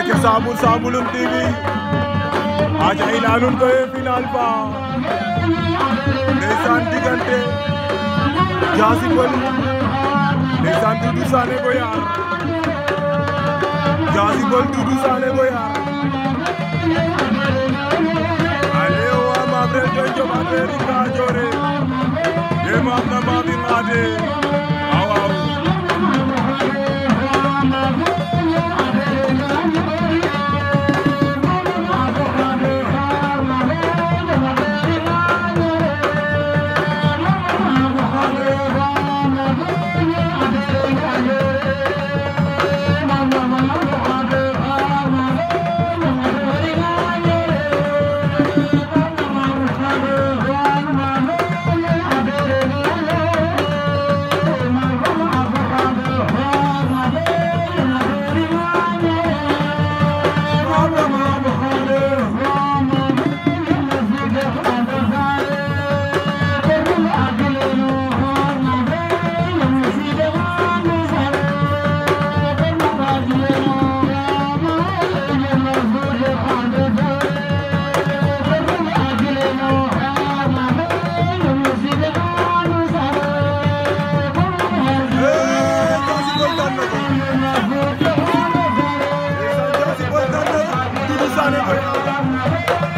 aca Sambulun TV aca i leya nuun koy final fa ndeysaan diggante Diassy Peulh ndeysaan Doudou Sané Boyar Diassy Peulh Doudou Sané Boyar ale o wa mabrel to jomate ringa jore ye maam na maami ngade waaw Doudou Sané Boyar